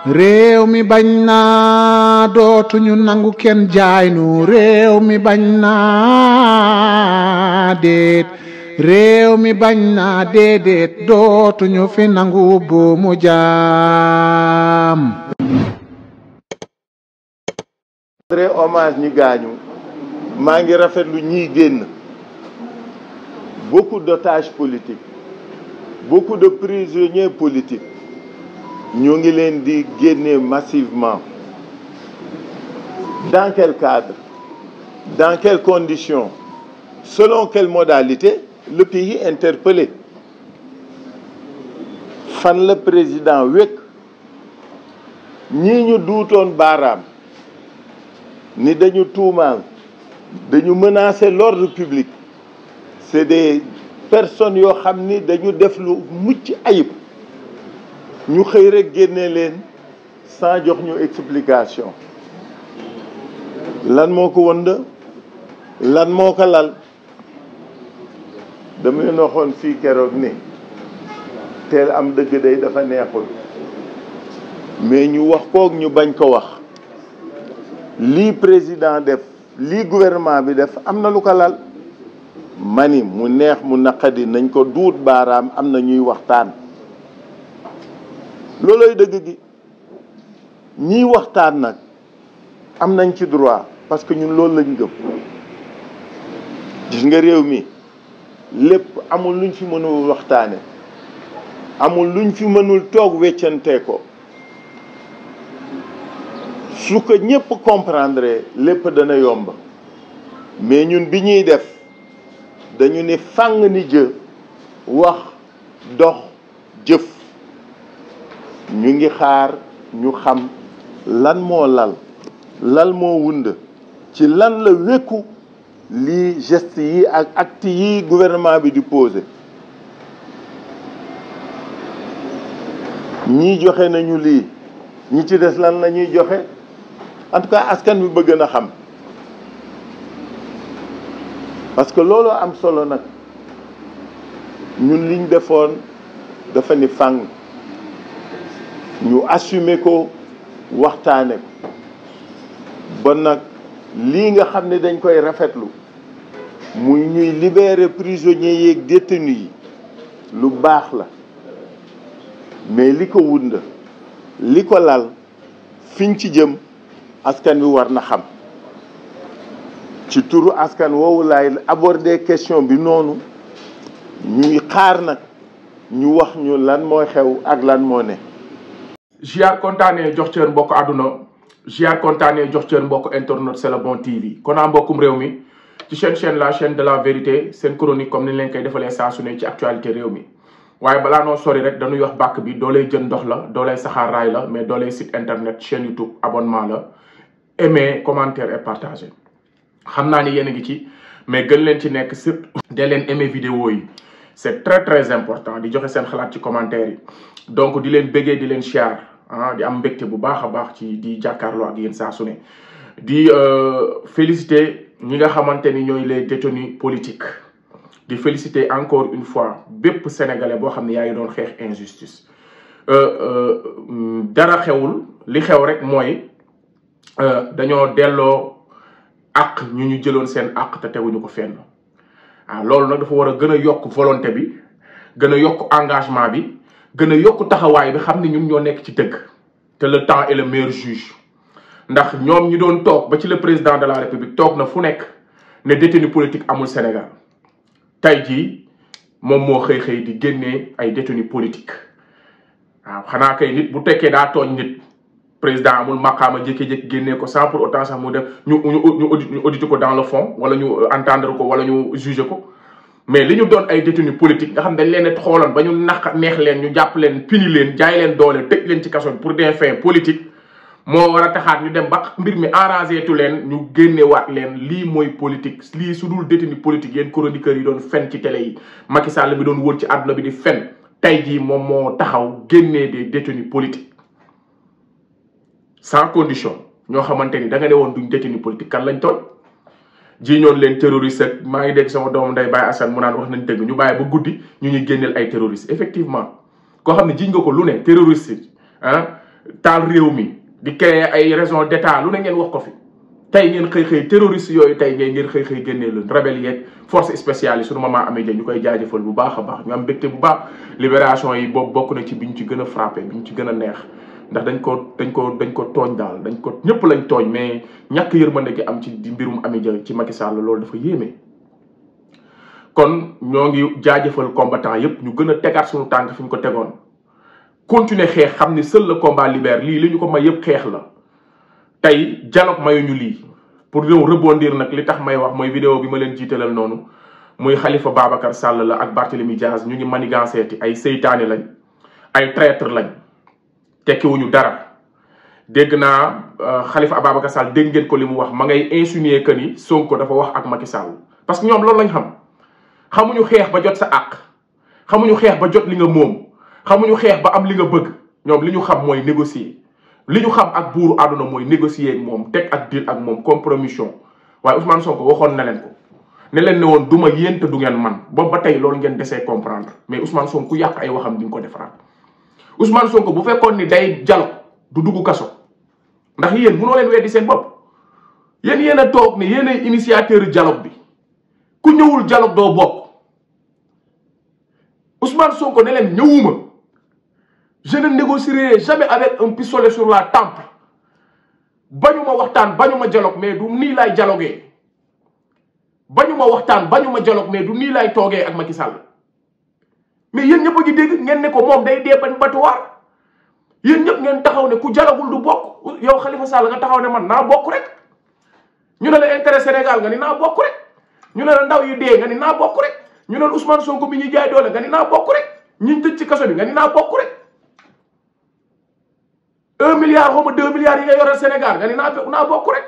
réew mi bañ naa dootuñu nangu kenn jaay nu réew mi bañ naa déet réew mi bañ naa déedéet dootuñu fi nangu buumu jaam. rendre hommage ñi gaañu maa ngi rafetlu ñiy génn beaucoup d'otages politiques beaucoup de prisonniers politiques ñu ngi leen di génne massivement. Dans quel cadre? Dans quelles conditions? Selon quelle modalité? Le pays interpellé. Fan la président wékk ñii ñu duutoon baaraam ni dañu tuumaal dañu menacer l'ordre public, c'est des personnes yoo xam ni dañu def lu mucc ayib ñu xëy rek génne leen sans jox ñu explication. lan moo ko wënd lan moo ko lal? dama leen waxoon fii keroog ni teel am dëgg day dafa neexul, mais ñu wax koog ñu bañ ko wax lii président def lii gouvernement bi def am na lu ko lal. mani mu neex mu naqadi nañ ko duut baaraam, am na ñuy waxtaan. looloy dëgg gi. ñiy waxtaan nag am nañ ci droit parce que ñun loolu lañ gëm. gis nga réew mi lépp amul luñ fi mënul waxtaane, amul luñ fi mënul toog weccantee ko. su ko ñëpp comprendre lépp dana yomb, mais ñun bi ñuy def dañu ne fàng ni jë wax dox jëf. ñu ngi xaar ñu xam lan moo lal moo wund ci lan la wékku lii geste yi ak acte yi gouvernement bi di posé. ñii joxe nañu lii, ñi ci des lan la ñuy joxe. en tout cas askan bi bëgg na xam, parce que looloo am solo nag. ñun liñ defoon dafa ni fàng, ñu assumer ko waxtaane ko. bon nag lii nga xam ne dañ koy rafetlu muy ñuy libérer prisonniers yeeg détenus yi lu baax la, mais li ko wund li ko lal fiñ ci jëm askan wi war na xam. ci turu askan woowu laay aborder question bi noonu. ñuy xaar nag ñu wax ñu lan mooy xew ak lan moo ne. jiar kontaanee jox cër mbokk àdduna, jiar kontaanee jox cër mbokk internet C'est le bon TV. kon a mbokkum réew mi ci chaîne la chaîne de la vérité, seen chronique comme ni leen koy defalee saa su ne ci actualité réew mi. waaye balaa noo sori rek dañuy wax bàkk bi dooley jën ndox la, dooley saxaar raay la, mais dooley site internet chaîne YouTube abonnement la, aimer commentaire et partager. xam naa ni yéen a ngi ci, mais gën leen ci nekk surtout de leen aimer vidéo yi. c'est très important di joxe seen xalaat ci commentaire yi. donc di leen bëggee di leen share di am mbégte bu baax a baax ci di jàkkaarloo ak yéen saa su ne. di féliciter ñi nga xamante ni ñooy les détenus politiques. di féliciter encore une fois bépp sénégalais boo xam ne yaa ngi doon xeex injustice. dara xewul, li xew rek mooy dañoo delloo àq ñu jëloon seen àq te teguñu ko fenn. loolu nag dafa war a gën a yokk volonté bi, gën a yokk engagement bi, gën a yokk taxawaay bi, xam ne ñun ñoo nekk ci dëgg. te le temps est le meilleur juge. ndax ñoom ñu doon toog ba ci le président de la république toog na fu nekk ne détenu politique amul Sénégal. tey jii moom moo xëy di génnee ay détenu politique. xanaa kay nit bu tekkee daa tooñ nit, président amul maqaama jékki-jékki génnee ko sans pour autant sax mu def ñu auditer ko dans le fond, wala ñu entendre ko, wala ñu juger ko. mais li ñu doon ay détenus politique nga xam dañ leen a xooloon ba ñu neex leen, ñu jàpp leen, pini leen, jaay leen doole, tëj leen ci kaso pour des fins politiques, moo war a taxaat ñu dem ba mbir mi arrangé tu leen ñu génnewaat leen. lii mooy politique. lii su dul détenu politique yéen chroniqueurs yi doon fen ci télé yi, Macky Sall bi doon wër ci àdduna bi di fen, tey jii moom moo taxaw génnee des détenus politiques sans condition. ñoo xamante ni da nga ne woon duñ détenu politique, kan lañ tooñ. ji ñoon leen terroriste ak maa ngi dégg sama doomu nday Baye Assane mu naan wax nañ dëgg, ñu bàyyi ba guddi ñu ñuy génneel ay terroriste. effectivement koo xam ne jiñ nga ko lu ne, terroriste taal réew mi di créer ay raison d'état lu ne ngeen wax ko fi tey ngeen xëy terroriste yooyu tey ngeen xëy génnee leen rebelle yeeg force spéciale yi sunu maman Amy Dia ñu koy jaajëfal bu baax a baax ñu am mbégte bu baax libération yi boobu bokk na ci biñ ci gën a frappé biñ ci gën a neex ndax dañ ko tooñ daal ñëpp lañ tooñ mais ñàkk yërmande gi am ci di mbirum Amy Dia ci Macky Sall loolu dafa yéeme. kon ñoo ngi jaajëfal combattant yépp ñu gën a tegaat suñu tànk fi ñu ko tegoon continuer xeex xam ni seul le combat libère lii li ñu ko may yépp xeex la tey dialogue mayuñu lii pour ñëw rebondir nag li tax may wax mooy vidéo bi ma leen jiitalal noonu muy Khalifa Babacar Sall la ak Barthélémy Diaz ñu ngi maniganceeti ay seytaane lañ ay traître lañ tekkiwuñu dara dégg naa Khalifa Ababacar Sall dégg ngeen ko li mu wax ma ngay insinuer que ni Sonko dafa wax ak Macky Sall parce que ñoom loolu lañ xam xamuñu xeex ba jot sa àq xamuñu xeex ba jot li nga moom xamuñu xeex ba am li nga bëgg ñoom li ñu xam mooy négocier li ñu xam ak buuru àdduna mooy négocier ak moom teg ak deal ak moom compromission waaye Ousmane Sonko waxoon na leen ko ne leen ne woon du ma yéen te du ngeen man boobu ba tey loolu ngeen desee comprendre mais Ousmane Sonko ku yàq ay waxam di nga ko defaraat Ousmane Sonko bu fekkoon ni day dialogue du dugg kaso ndax yéen mënoo leen weddi seen bopp yéen a toog ne yéen ay initiateur dialogue bi ku ñëwul dialogue doo bokk Ousmane Sonko ne leen ñëwuma je ne négocierai jamais avec un pistolet sur la tempe bañuma waxtaan bañuma dialogue mais du nii laay dialoguer bañuma waxtaan bañuma dialogue mais du nii laay toogee ak Macky Sall mais yéen ñëpp a ngi dégg ngeen ne ko moom day dee bañ batuwaar yéen ñëpp ngeen taxaw ne ku dialogul du bokk yow Khalifa Sall nga taxaw ne man naa bokk rek ñu ne la intérêt Sénégal nga ni naa bokk rek ñu ne la ndaw yi dee nga ni naa bokk rek ñu ne la Ousmane Sonko bi ñuy jaay doole nga ni naa bokk rek ñiñ tëj ci kaso bi nga ni naa bokk rek 1 milliard xaw ma 2 milliards yi nga yoral Sénégal nga ni naa bokk rek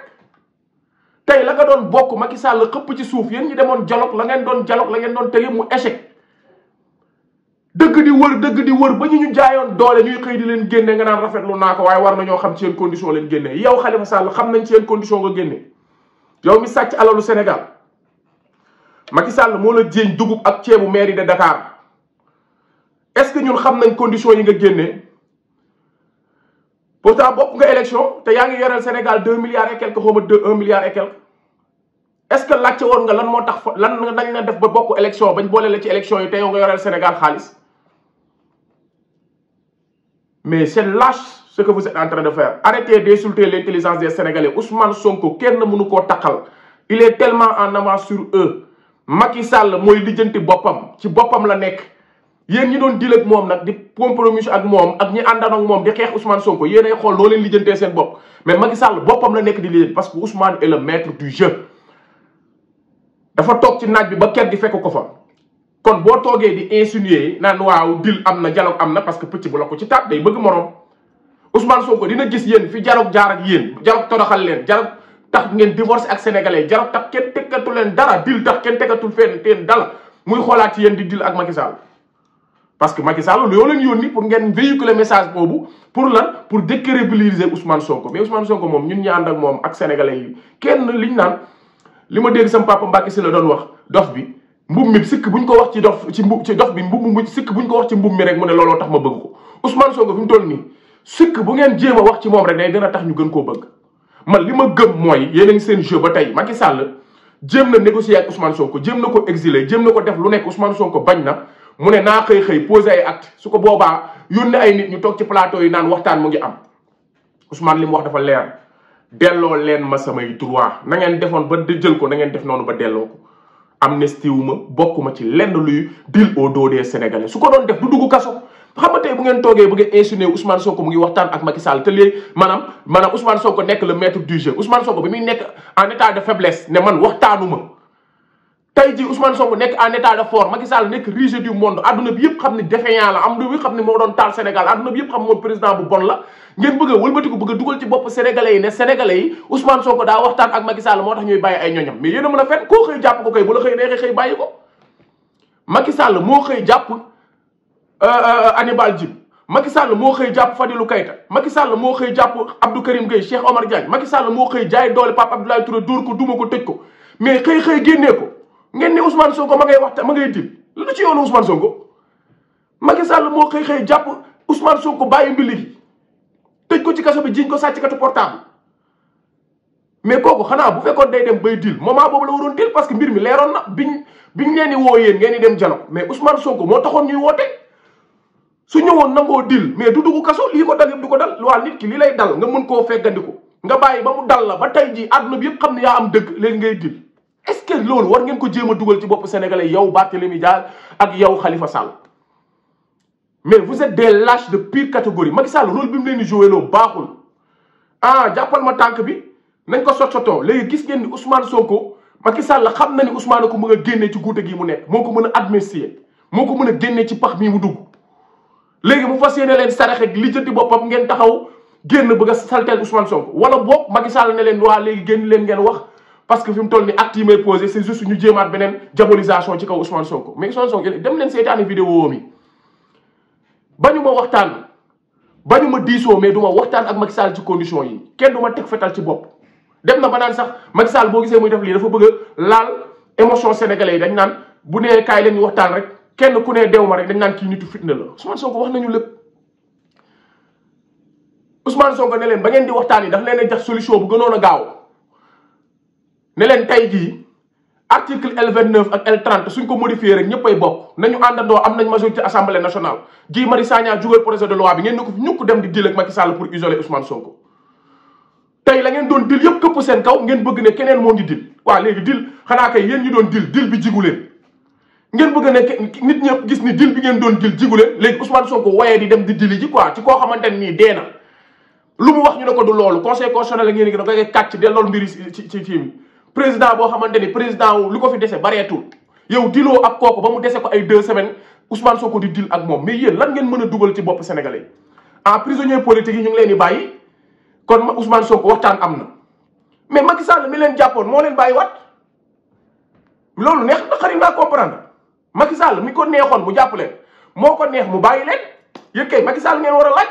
tey la nga doon bokk Macky Sall xëpp ci suuf yéen ñi demoon dialogue la ngeen doon tege mu échec dëgg di wër ba ñu jaayoon doole ñuy xëy di leen génne nga naan rafetlu naa ko waaye war na ñoo xam ci seen condition leen génne yow Khalifa Sall xam nañ ci seen condition nga génne yow mi sàcc alalu Sénégal Macky Sall moo la jéeñ dugub ak ceebu mairie de Dakar est-ce que ñun xam nañ condition yi nga génnee pourtant bokk nga élection te yaa ngi yoreel Sénégal 2 milliards et quelque xaw ma 1 milliard et quelque est-ce que laajte woon nga lan moo tax lan dañ la def ba bokk élection bañ boole la ci élection yi te yow nga yoreel Sénégal xaalis mais c'est lâche ce que vous êtes en train de faire arrêtez d'insulter l'intelligence des Sénégalais Ousmane Sonko kenn mënu koo taxal il est tellement en avance sur eux Macky Sall mooy lijjanti boppam ci boppam la nekk yéen ñi doon deal ak moom nag di compromis ak moom ak ñi àndaan ak moom di xeex Ousmane Sonko yéen ay xool noo leen lijjantee seen bopp mais Macky Sall boppam la nekk di lijjanti parce que Ousmane est le maître du jeu dafa toog ci naaj bi ba ker di fekk ko fa kon boo toogee di insinuer naan waaw deal am na dialogue am na parce que pëcc bu la ko ci taat day bëgg moroom Ousmane Sonko dina gis yéen fi dialogue jaar ak yéen dialogue toroxal leen dialogue tax ngeen divorce ak sénégalais dialogue tax kenn tegatul leen dara deal tax kenn tegatul fenn teen dala muy xoolaat ci yéen di deal ak Macky Sall parce que Macky Sall yoo leen yónni pour ngeen véhiculer message boobu pour lan pour décrédibiliser Ousmane Sonko mais Ousmane Sonko moom ñun ñi ànd ak moom ak sénégalais yi kenn liñ naan li ma dégg sama papa Mbacké si la doon wax dof bi mbub mi sikk buñ ko wax ci dof bi mbub sikk buñ ko wax ci mbub mi rek mu ne looloo tax ma bëgg ko Ousmane Sonko fi mu toll nii sikk bu ngeen jéem a wax ci moom rek day gën a tax ñu gën koo bëgg man li ma gëm mooy yéen a ngi seen jeu ba tey Macky Sall jéem na négocier ak Ousmane Sonko jéem na ko exiler jéem na ko def lu nekk Ousmane Sonko bañ na mu ne naa xëy poser ay acte su ko boobaa yónnee ay nit ñu toog ci plateau yi naan waxtaan mu ngi am Ousmane li mu wax dafa leer delloo leen ma samay droit na ngeen defoon ba jël ko na ngeen def noonu ba delloo ko amnistie wu ma bokkuma ci lenn luy deal au dos des Sénégalais su ko doon def du dugg kaso xam nga tey bu ngeen toogee bu ngeen insinuer Ousmane Sonko mu ngi waxtaan ak Macky Sall te léegi maanaam Ousmane Sonko nekk le maître du jeu Ousmane Sonko bi muy nekk en état de faiblesse ne man waxtaanuma tey ji Ousmane Sonko nekk en état de force Macky Sall nekk riche du monde adduna bi yëpp xam ne défaillant la am na bi xam ne moo doon taal Sénégal adduna bi yëpp xam moom président bu bon la ngeen bëgg a wëlbatiku bëgg a dugal ci bopp sénégalais yi ne sénégalais yi Ousmane Sonko daa waxtaan ak Macky Sall moo tax ñuy bàyyi ay ñoñam mais yéen a mën a fen koo xëy jàpp ko koy bu la xëy neexee xëy bàyyi ko Macky Sall moo xëy jàpp Hannibal Djim Macky Sall moo xëy jàpp Fadilou Keita Macky Sall moo xëy jàpp Abdou Karim Gueye Cheikh Omar Diagne Macky Sall moo xëy jaay doole Pape Abdoulaye Touré dóor ko duma ko tëj ko mais xëy génnee ko ngeen ne Ousmane Sonko ma ngay waxtaan ma ngay dil lu ci yoonu Ousmane Sonko Macky Sall moo xëy jàpp Ousmane Sonko bàyyi mbili gi tëj ko ci kaso bi jiñ ko sàcckatu portable mais kooku xanaa bu fekkoon day dem bay dil moment boobu la waroon dil parce que mbir mi leeroon na biñ leen di woo yéen ngeen di dem dialogue mais Ousmane Sonko moo taxoon ñuy woote su ñëwoon nangoo dil mais du dugg kaso lii ko dal yëpp du ko dal waa nit ki li lay dal nga mën koo feggandiku nga bàyyi ba mu dal la ba tey jii àdduna bi yëpp xam ne yaa am dëgg léegi ngay dil est-ce que loolu war ngeen ko jéem a dugal ci bopp sénégalais yow Barthélémy Dias ak yow Khalifa Sall mais vous êtes des lâches de pire catégorie. Macky Sall rôle bi mu leen di joué loo baaxul jàppal ma tànk bi nañ ko sot-sotoo léegi gis ngeen ni Ousmane Sonko Macky Sall xam na ni Ousmane ko mën a génnee ci guute gi mu nekk moo ko mën a administrer moo ko mën a génnee ci pax mii mu dugg léegi mu fas yéene leen saraxe li jëndi boppam ngeen taxaw génn bëgg a salteel Ousmane Sonko wala boog Macky Sall ne leen waa léegi génn leen ngeen wax parce que fi mu toll ni acte yi may posé c'est juste ñu jéemaat beneen diabolisation ci kaw Ousmane Sonko mais Ousmane Sonko dem leen seetaani vidéo mi bañu ma waxtaan bañu ma diisoo mais du ma waxtaan ak Macky Sall ci condition yi kenn du ma teg fetal ci bopp dem na ba naan sax Macky Sall boo gisee muy def lii dafa bëgg a laal émotion sénégalais yi dañ naan bu nee kaay leen ñu waxtaan rek kenn ku ne dew ma rek dañ naan kii nitu fitna la Ousmane Sonko wax nañu lépp Ousmane Sonko ne leen ba ngeen di waxtaan yi daf leen a jox solution bu gënoon a gaaw ne leen tey jii article L29 ak L30 suñ ko modifié rek ñëppay bokk nañu àndandoo am nañ majorité assemblée nationale Guy Marius Sagna jugal projet de loi bi ngeen ne ko fi ñukk dem di dil ak Macky Sall pour isoler Ousmane Sonko tey la ngeen doon dil yëpp këpp seen kaw ngeen bëgg ne keneen moo ngi dil waaw léegi dil xanaa kay yéen ñi doon dil bi jigu leen ngeen bëgg ne nit ñëpp gis ni dil bi ngeen doon dil jigu leen léegi Ousmane Sonko wayee di dem di dili ji quoi ci koo xamante nii dee na lu mu wax ñu ne ko du loolu conseil constitutionnel la ngeen ngi da koy kàcc dellool mbiri ci fii mi président boo xamante ni président wu li ko fi dese bareetul yow diloo ak kooku ba mu dese ko ay 2 semaines Ousmane Sonko di dil ak moom mais yéen lan ngeen mën a dugal ci bopp sénégalais en prisonnier politique yi ñu ngi leen di bàyyi kon Ousmane Sonko waxtaan am na mais Macky Sall mi leen jàppoon moo leen bàyyi wat loolu neex na xarit naa comprendre Macky Sall mi ko neexoon mu jàpp leen moo ko neex mu bàyyi leen yéen kay Macky Sall ngeen war a laaj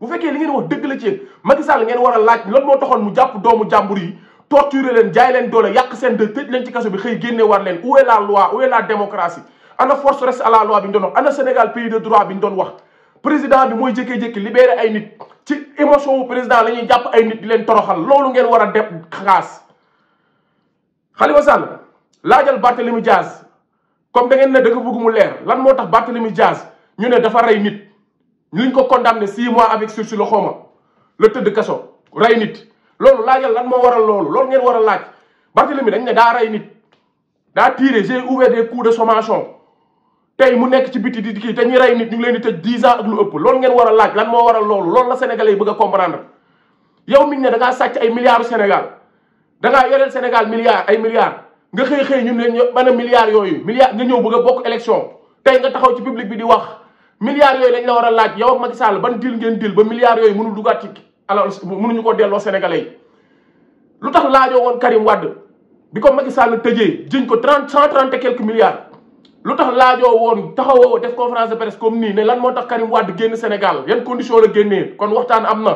bu fekkee li ngeen wax dëgg la ci yéen Macky Sall ngeen war a laaj lan moo taxoon mu jàpp doomu jàmbur yi torturer leen jaay leen doole yàq seen dë tëj leen ci kaso bi xëy génne war leen où est la loi où est la démocratie ana force reste à la loi bi ñu doon wax ana Sénégal pays de droit bi ñu doon wax président bi mooy jékkee-jékki libéré ay nit ci émotion wu président la ñuy jàpp ay nit di leen toroxal loolu ngeen war a def xaas Khalifa Sall laajal Barthélémy Dias comme da ngeen ne da nga bëgg mu leer lan moo tax Barthélémy Dias ñu ne dafa rey nit liñ ko condamné 6 mois avec sursis la xooma la tëdd kaso rey nit loolu laajal lan moo waral loolu ngeen war a laaj Barthélémy dañ ne daa rey nit daa tiré j'ai ouvert des coups de sommation tey mu nekk ci biti di kii te ñi rey nit ñu ngi leen di tëj 10 ans ak lu ëpp loolu ngeen war a laaj lan moo waral loolu la sénégalais yi bëgg a comprendre yow miñ ne da ngaa sàcc ay milliards Sénégal da ngaa yoreel Sénégal ay milliards nga xëy ñu ne mën a milliards yooyu milliards nga ñëw bëgg a bokk élection tey nga taxaw ci public bi di wax milliards yooyu lañ la war a laaj yow ak Macky Sall ban deal ngeen deal ba milliards yooyu mënul dugaat ci alors mënuñu ko delloo sénégalais yi lu tax laajoo woon Karim Wade bi ko Macky Sall tëjee jëñ ko 130 et quelques milliards lu tax laajoo woon taxawoo def conférence de presse comme nii ne lan moo tax Karim Wade génn Sénégal yan condition la génnee kon waxtaan am na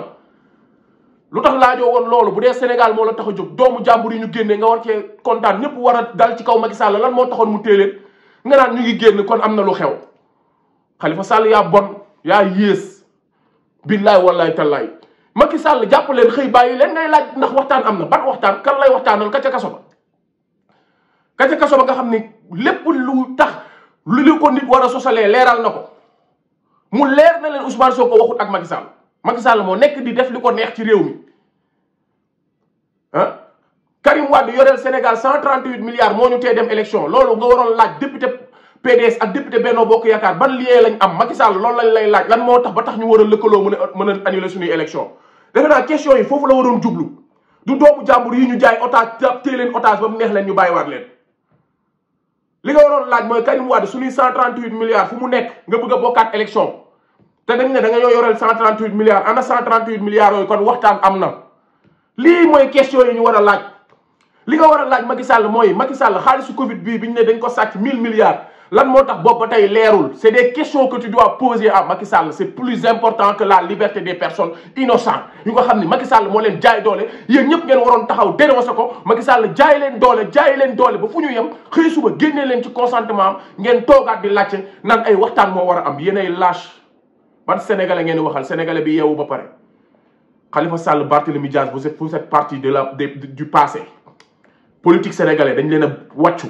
lu tax laajoo woon loolu bu dee Sénégal moo la tax a jóg doomu jàmbur yi ñu génnee nga war cee kontaan ñëpp war a dal ci kaw Macky Sall lan moo taxoon mu téeleen nga naan ñu ngi génn kon am na lu xew Khalifa Sall yaa bon yaa yées billaay wallaay tallaay Macky Sall jàpp leen xëy bàyyi leen ngay laaj ndax waxtaan am na ban waxtaan kan lay waxtaanal ka ca kaso ba ka ca kaso ba nga xam ni lépp lu tax lu ko nit war a sosalee leeral na ko mu leer na leen Ousmane Sonko waxut ak Macky Sall Macky Sall moo nekk di def li ko neex ci réew mi ah Karim Wade yoreel Sénégal 138 milliards moo ñu tee dem élection loolu nga waroon laaj député PDS ak député Benno Bokk Yaakaar ban lien lañ am Macky Sall loolu lañ lay laaj lan moo tax ba tax ñu war a lëkkaloo mën a annuler suñuy élection defe naa question yi foofu la waroon jublu du doomu jàmbur yi ñu jaay otage téye leen otage ba mu neex leen ñu bàyyiwaat leen li nga waroon laaj mooy Karim Wade suñuy 138 milliards fu mu nekk nga bëgg a bokkaat élection te dañ ne da nga ñoo yoreel 138 milliards ana 138 milliards yooyu kon waxtaan am na lii mooy question yi ñu war a laaj li nga war a laaj Macky Sall mooy Macky Sall xaalisu Covid bii bi ñu ne dañ ko sàcc 1000 milliards lan moo tax boobu ba tey leerul c'est des questions que tu dois poser à Macky Sall c'est plus important que la liberté des personnes innocentes yu nga xam ni Macky Sall moo leen jaay doole yéen ñëpp ngeen waroon taxaw dénoncer ko Macky Sall jaay leen doole ba fu ñu yem xëy suba génnee leen ci consentement ngeen toogaat di laajte naan ay waxtaan moo war a am yéen ay lâche ban sénégalais ngeen waxal sénégalais bi yeewu ba pare Khalifa Sall, Barthélémy Diaz, vous êtes partie du passé. Politique sénégalais, dañ leen a wàccu.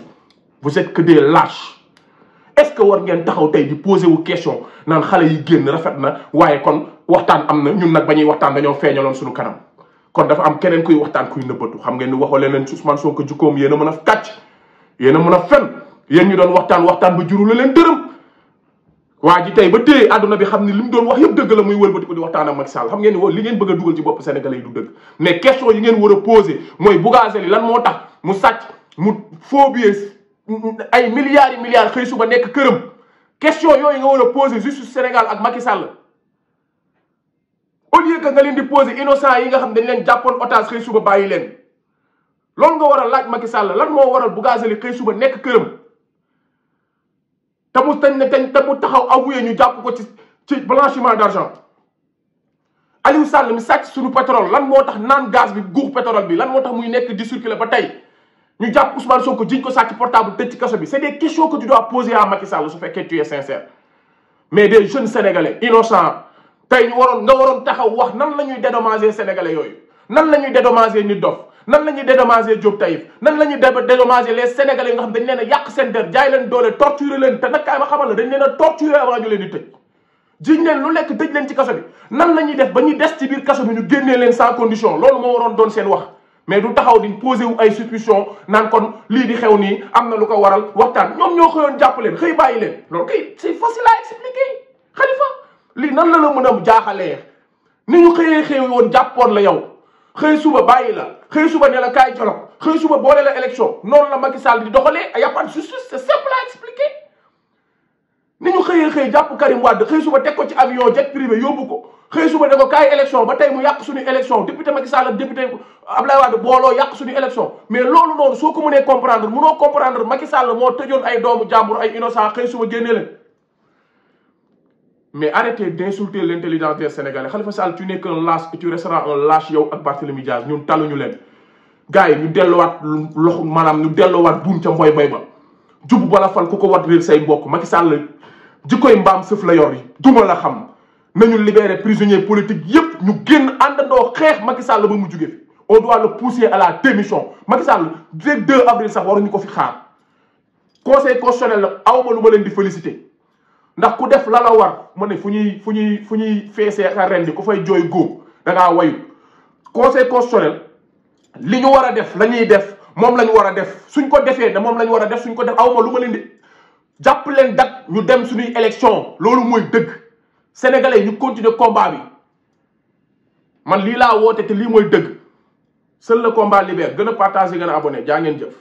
Vous êtes que des lâches. Est-ce que war ngeen taxaw tey di poser wu question naan xale yi génn rafet na waaye kon waxtaan am na ñun nag ba ñuy waxtaan dañoo feeñaloon suñu kanam kon dafa am keneen kuy waxtaan kuy nëbbatu xam ngeen ni waxoo leen Ousmane Sonko jukkoom yéen a mën a kàcc yéen a mën a fen yéen ñu doon waxtaan ba juru la leen dërëm waa ji tey ba téye àdduna bi xam ni li mu doon wax yëpp dëgg la muy wëlbati ko di waxtaan ak Macky Sall xam ngeen ni li ngeen bëgg a dugal ci bopp sénégalais yi du dëgg mais question yi ngeen war a poser mooy Bougazelli lan moo tax mu sàcc mu phobie ay milliards yi milliards xëy suba nekk këram question yooyu nga war a poser justice Sénégal ak Macky Sall au lieu que nga leen di poser innocent yi nga xam dañ leen jàppoon otage xëy suba bàyyi leen loolu nga war a laaj Macky Sall lan moo waral Bougazelli xëy suba nekk këram te mu taxaw avoué ñu jàpp ko ci blanchiment d'argent Aliou Sall mi sàcc suñu pétrole lan moo tax naan gaz bi guux pétrole bi lan moo tax muy nekk di circuler ba tey ñu jàpp Ousmane Sonko jiñ ko sàcc portable tëj ci kaso bi c'est des questions que tu dois poser à Macky Sall su fekkee tu es sincère mais des jeunes sénégalais innocents tey nga waroon taxaw wax nan la ñuy dédommager sénégalais yooyu nan la ñuy dédommager nit dof nan la ñuy dédommager Diop Taïf nan la ñuy dédommager les sénégalais yi nga xam dañ leen a yàq seen der jaay leen doole torturer leen te nag kaay ma xamal la dañ leen a torturer avant ñu leen di tëj jiñ leen lu lekk tëj leen ci kaso bi nan la ñuy def ba ñuy des ci biir kaso bi ñu génnee leen sans condition loolu moo waroon doon seen wax mais du taxaw di posé wu ay suspicion naan kon lii di xew nii am na lu ko waral waxtaan ñoom ñoo xëyoon jàpp leen xëy bàyyi leen loolu kay c'est facile à expliquer Khalifa lii nan la la mën a jaaxalee ni ñu xëy woon jàppoon la yow xëy suba bàyyi la xëy suba ne la kaay jolok xëy suba boole la élection noonu la Macky Sall di doxalee y a pas de justice c'est simple à expliquer ni ñu xëy jàpp Karim Wade xëy suba teg ko ci avion jet privé yóbbu ko xëy suba ne ko kaay élection ba tey mu yàq suñu élection député Macky Sall ak député Abdoulaye Wade booloo yàq suñu élection mais loolu noonu soo ko mënee comprendre mënoo comprendre Macky Sall moo tëjoon ay doomu jàmbur ay innocent xëy suba génnee leen mais arrêtez d'insulter l'intelligence des Sénégalais Khalifa Sall tu n'es qu'un lâche et tu resteras un lâche yow ak Barthélémy Diaz ñun taluñu leen gars yi ñu delluwaat loxo maanaam ñu delluwaat buum ca mboy bay ba jubu bala fal ku ko wat réer say mbokk Macky Sall jikkoy mbaam sëf la yor yi duma la xam nañu libérer prisonniers politiques yépp ñu génn àndandoo xeex Macky Sall ba mu jóge fi on doit le pousser à la démission Macky Sall dès 2 avril sax waruñu ko fi xaar conseil constitutionnel la awma lu ma leen di féliciter ndax ku def la la war ma ne fu ñuy feesee ak ren di ku fay jooy góob da ngaa wayu conseil constitutionnel li ñu war a def la ñuy def moom la ñu war a def suñ ko defee ne moom la ñu war a def suñ ko def awma lu ma leen di jàpp leen dak ñu dem suñuy élection loolu mooy dëgg sénégalais ñu continuer combat bi man lii laa woote te lii mooy dëgg seul le combat libère gën a partager gën a abonné jaa ngeen jëf